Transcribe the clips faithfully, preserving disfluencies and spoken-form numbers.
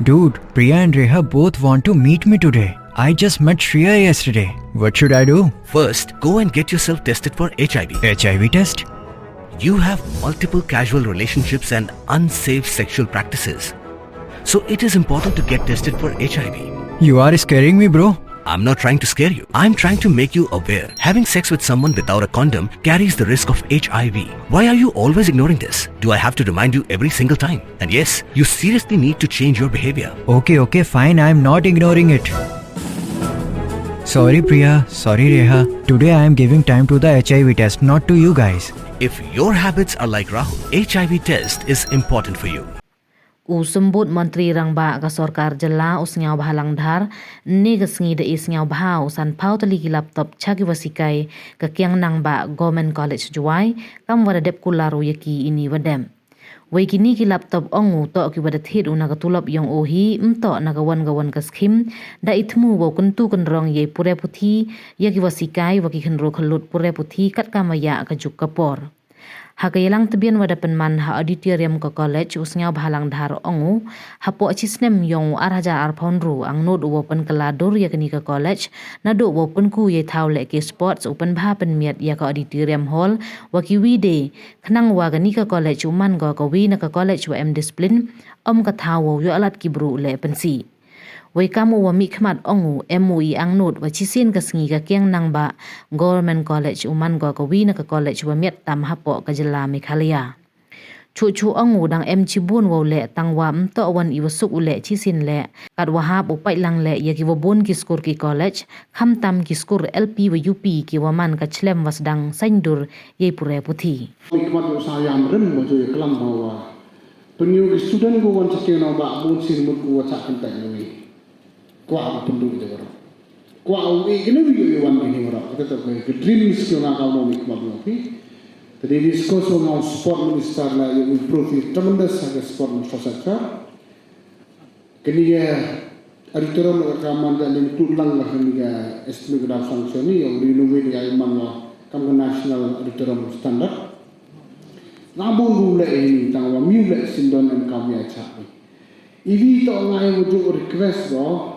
Dude, Priya and Reha both want to meet me today. I just met Shreya yesterday. What should I do? First, go and get yourself tested for H I V. H I V test? You have multiple casual relationships and unsafe sexual practices. So it is important to get tested for H I V. You are scaring me, bro. I'm not trying to scare you. I'm trying to make you aware. Having sex with someone without a condom carries the risk of H I V. Why are you always ignoring this? Do I have to remind you every single time? And yes, you seriously need to change your behavior. Okay, okay, fine. I'm not ignoring it. Sorry, Priya. Sorry, Reha. Today I am giving time to the H I V test, not to you guys. If your habits are like Rahul, H I V test is important for you. U Symbud Montri Rangbah ka Sorkar Jylla u Sniawbhalang Dhar, ynne ka sngi da e sniawbha u sanphaw tylli ki laptop cha ki wa sikai ka Kiang Nangbah Government College Jowai, kam wa da dep kular u ya ki ini wa dep. Wei kini ki laptop ong u toh ki wa da thied u na ka tulop yong u hi, ym toh na ka wan ka wan ka scheme, da i thmu wow kyntu kynrong yei pure puthi ya ki wa sikai wa ki khynroo khyllood pure puthi kat kam wa yah ka juk ka por. Ha ka yalang tbian wa da pynman ha auditorium ka college u Sniawbhalang Dhar ong u, hapoh chi snem yong u ar hajar arphaw ynru angnud u wow pynkylla dur ya kani ka college, naduh wow pynku yei thaw leh ki sports u pynbha pynmiat ya ka auditorium hall wa ki wi de, khnang wa kani ka college u man ko ka wi na ka college wa em discipline, ym ka thaw wow yoh lad ki bru leh pynsih. Wei kam u wa mih khmat ong u, em u i angnud wa chisien ka sngi ka Kiang Nangbah Government College u man ko ka wi na ka college wa miat tam hapoh ka jylla Meghalaya. Chuh chuh ong u dang em chibun wow leh tang wa ym toh wan i wa suk u leh chisien leh, kat wa hap u pait lang leh ya ki wa bun ki skur ki college, khamtam ki skur L P wa U P ki wa man ka chlem wa sdang saiñdur yei pure puthi. Mih khmat u sa yam rim wa ju ya klam wa wa. Pynyoh ki student ko wan cha Kiang Nangbah bun sien mut ko wa cha kyntait na wi. Kwah u pynduh de waroh. Kwah u e kini wi wan kini waroh. Kata toh ka dreams ki nga ka mo mih khmat mo phi. Tadi discuss wa nga sport minister la ya improve tremendous ha ka sport infrastructure. Kini ya auditorium ka man da lim tu lang la kini ya estimate da sanction ni ya renovate ya man wa kam ka national auditorium standard. Nga bun ru le ini tang wa miu le sindon em kam ya cha. Iwi toh ngai wuju request ko,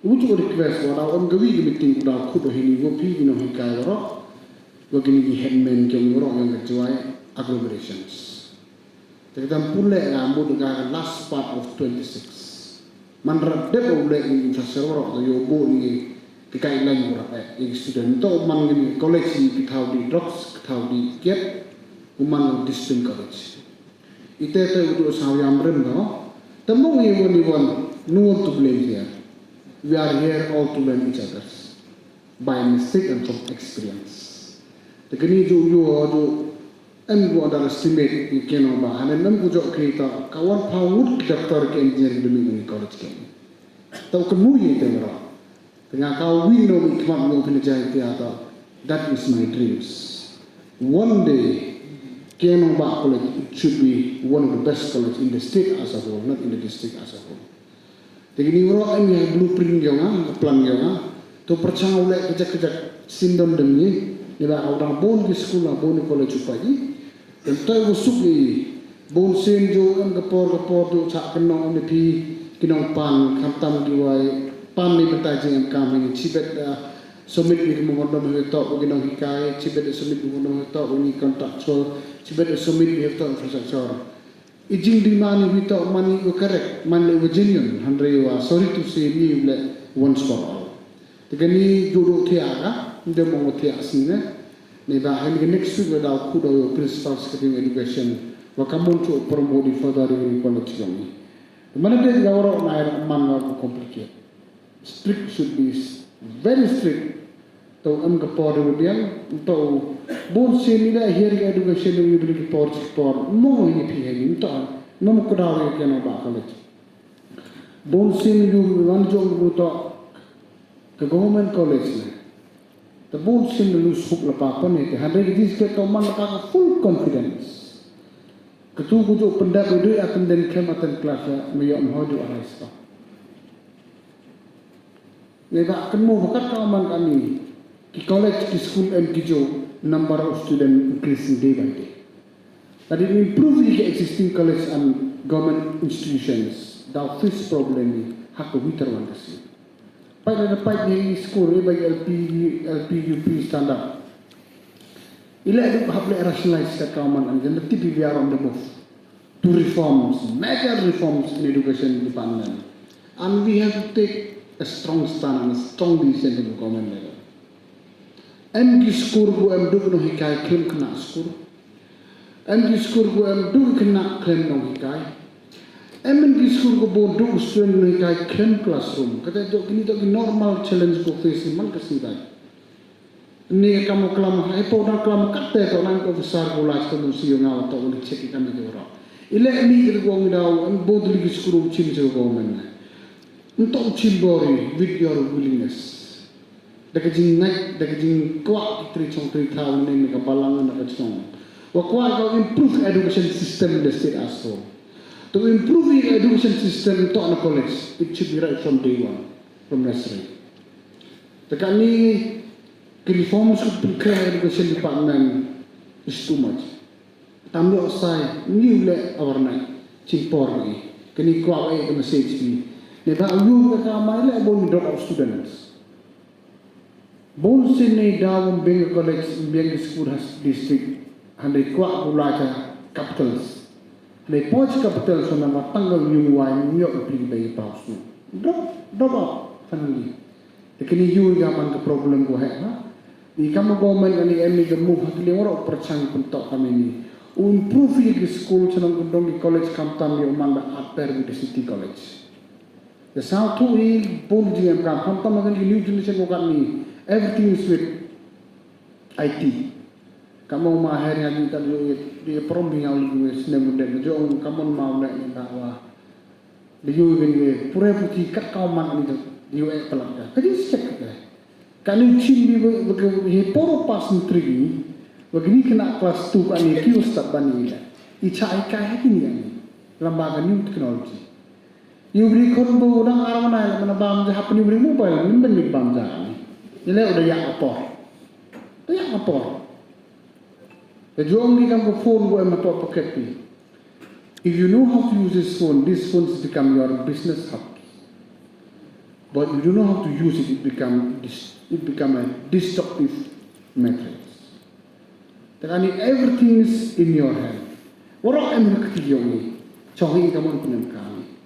wuju request ko, daw em kawi ka meeting ko daw khut hini wo phi ki nonghikai waroh, wa kini ki headman ki waroh yong ka Jowai agglomerations. Te ka tam pule ka mut ka last part of twenty-six. Man rap dep u le ni infrastructure waroh, da yo bo ni ki guideline waroh, eh, i student. To man ni college ni ki thaw di drugs, ki thaw di kiat, u man discipline college. Ite te u du saw yam rim no. Te mo ye won i won, no one to blame here. We are here all to learn each others by mistake and from experience. Te kini ju yo ju em ko underestimate i keno ba, hane mem ko jok kini ta, ka wan pa wut ki doctor ki engineer ki demi ni college ke. Tau kenu ye te mera. Te nga ka wi no mi khmat no pina jai te ata. That is my dreams. One day, Kiang Nangbah College, it should be one of the best college in the state as a whole, not in the district as a whole. Te kini wro em ya blueprint yong nga, plan yong nga. To perchang u le kejak kejak sindon dem ni, ni ba ka dang bon ki school, la bon ki college u pa ji. Te to u suk ni, bon sien ju em ka por ka por ju cha ka nong em phi, ki nong pan, khamtam ki wai, pan ni bynta jingem kam ni, chibet da submit ni ki memorandum hi to, ki nong hikai, chibet da submit memorandum hi to, ni contractual, chibet da submit ni to infrastructure. I jingdemand hi to man i u correct, man i u genuine, hynrei wa sorry to say ni u le once for all. Te kani ju du thiah ka, de mo thiah sini ne. Ni da hen ke next week le da u khut u principal secretary education, wa ka mon chu promote i further i college yong ni. Te man de da wro na man wa ko complicate. Strict should be s-, very strict. To em ka por de biang, to bon sien ni da hiar ka education ni bri ka por chi por. Mo ni phi ni to. Mo ko da ke na ba college. Bon sien ni ju wan jong ko to. Ka government college ni. Te bon sien ni lose hope la pa pon ni te. Hynrei ki dis ke to man ka full confidence. Ka tu ko ju pendap du ya ten den kem aten class ya, me yo em ho ju arai sto. Ni ba kan mo kat ka man kani. Ki college, ki school em ki jo, number of student increasing day by day. That it improve the existing college and government institutions Daw face problem i ha ka wi tyrwan ka sngi. Pait da pait ni i skur i ba i L P, L P, U P standard. I leh du hap leh rationalize ka kaman an jan da tip i we are on the move to reforms, major reforms in education department. And we have to take a strong stand and a strong decision to the government level. Em ki skur ko em du nonghikai khlem khynnah skur. Em ki skur ko em du khynnah khlem nonghikai. Em ki skur ko bo du student nonghikai khlem classroom. Kata to kini to ki normal challenge ko face man ka sngi. Ni ka mo klam ha, e po da klam katte to nang ko officer ko last ko si nga to uli check i kam i ro. I leh ni i ko ngi daw, em bo du ki skur u chim jo government. Nto u chim bori with your willingness. Da ka jingngait, da ka jingkwah ki tri chong tri thaw ne, ne ka balang na ka chong. Wa kwah ka improve education system in the state as whole. To improve the education system to na college, it should be right from day one, from nursery. Da ka ni ki reforms ko pynkhia education department is too much. Tam yoh sai, ni u leh awareness, chimpor ni. Kani kwah e ka message ni. Ne ba u ka ka mai leh bon drop out students. Bon sien ni daw bing college, bing school has district. Hynrei kwah u la ka capitals. Hynrei poi capitals na ma tang ka yung wai, yoh pli bei pau su. Drop, drop out, finally. Te kini yu ya man ka problem ko heh ha. I kam ka government ani em ni ka move ha ki leng waroh pyrchang pyntok kam ini. U improve i ki school chnong kyndong ki college khamtam yoh man da upper with the city college. The South tu i bun jingem kam khamtam ha ki new generation ko katni. Everything is with I T. Kam ma her ya ni ta yoh i prom bi ngau lu snem de jong kam ma ne ni da wa. Da yoh i kani pure puthi kat kaw man ani da yoh e palat ka. Ka jingsiat ka. Kani chim bi wa, wa ka he poro pass ni tri ni, wa kini khynnah class two kani ki wa start ban ni la. I cha i kai ha kini ani. Lamba ka new technology. Yoh bri khon bo dang ar wana la mana bam ja hapni bri mobile ni ben ni bam ja ani. Ni le u da ya apor. Da ya apor. Te jong ni kam ko phone ko em ha pocket ni. If you know how to use this phone, this phone has become your business hub. But you don't know how to use it, it become dis-, it become a destructive matrix. Te kani everything is in your hand. Waroh em ha kti yong ni. Chong hi ka mon pun em kani.